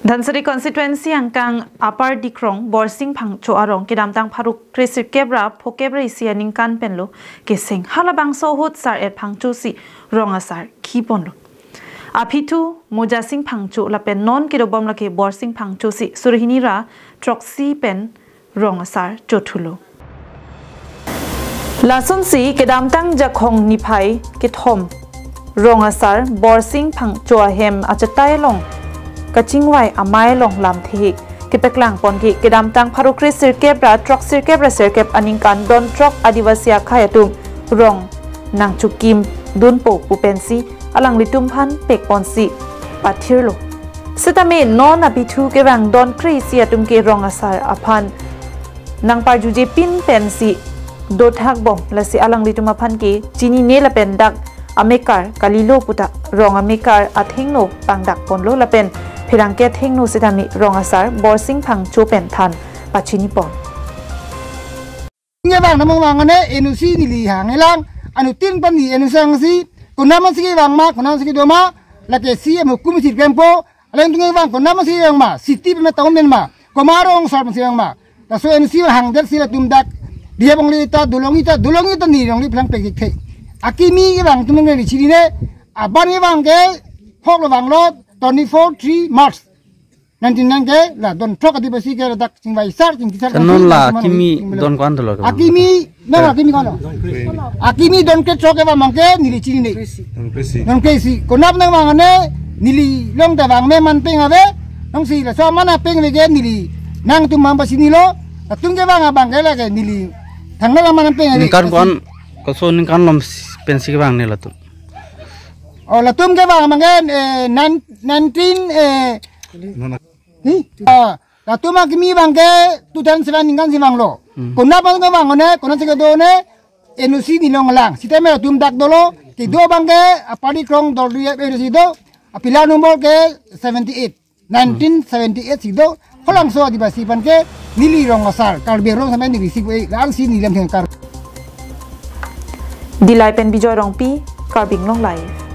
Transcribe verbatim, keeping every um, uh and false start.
Dhansiri constituency angkang Upper Dikrong Borsing Phangcho arong kedamtang pharo kresirkep ra phokep ra isi aningkan penlo keseng halabangso ahut sar-et Phangcho si rong asar khiponlo. Aphi thu Mojasing Phangcho lapen non kedobom lake Borsing Phangcho si suri hini ra throksi pen rong asar chothulo. Lasonsi kedamtang Jakhong niphai kethom rong asar Borsing Phangcho ahem achatai along kachingvai amei along lamthe kepaklangpon ke kedamtang pharo kresirkep ra throksirkep ra sirkep aningkan don throk Adivasi akhei atum rong nangchokim dunpo pu pensi alanglitum aphan pekponsi pathirlo. Setame non aphi thu kevang don kre isi atum ke rong asar aphan nangparjujepin pensi dothakbom, lasi alanglitum aphan ke chinine lapen dak amekar kalilo puta rong amekar athengno pangdakponlo lapen pherangke athengno setame rong asar Borsing Phangcho pen than pachinipon. Nge bang namung bang ane N O C neli hanghelang, anuttin pen neli N O C hangsi, konam si kevang ma, konam si kedo ma, lake C M hukum si klempo, alangtum nge bang konam si kevang ma, city pen ma, town pen ma, komat arong asar pen si kevang ma. Laso N O C hangdet si latum dak, dia bang lita, dolong ita, dolong ita neli rong li plang pek dik the. Akimi kevang atum neli chinine, aban kevang ke, phoklo vanglo, twenty-four three March nineteen nine ke, la don throk Adivasi ke ladak chingvai sar, chingki sar, Kanon la chingvai sar, akimi chingvai don ko-an dolo ke? Akimi, na, eh, akimi ko-an lo? Akimi don kre throk kevang abang ke neli chinine. Don kre isi. Don kre isi. Konam nang bang ane neli long ta bang me man peng ave, nong si laso man apeng ave ke neli nangtum man pachinilo, latum kevang abang ke lake neli thangnat aman peng ave. Ningkan ko-an, koso ningkan malom s-, pensi kevang ne latum? Oh, latum kevang abang ke, eh, nine-, nineteen, eh, hi? Ah, latum akimi abang ke two thousand seven ningkan si vanglo. Hmm. Konat abang ke vang one, konat si kedo one, N O C neli longlang. Sitame latum dak dolo, kedo abang ke, Upper Dikrong Dordui N O C do, a pillar number ke seventy-eight. Nineteen seventy-eight si do, halabangso Adivasi aphan ke, neli rong asar, Karbi rong sampai neli si kue, la-an si neli lam thengkar. Dillai pen Bijoy Rongpi, Karbi Anglong Live.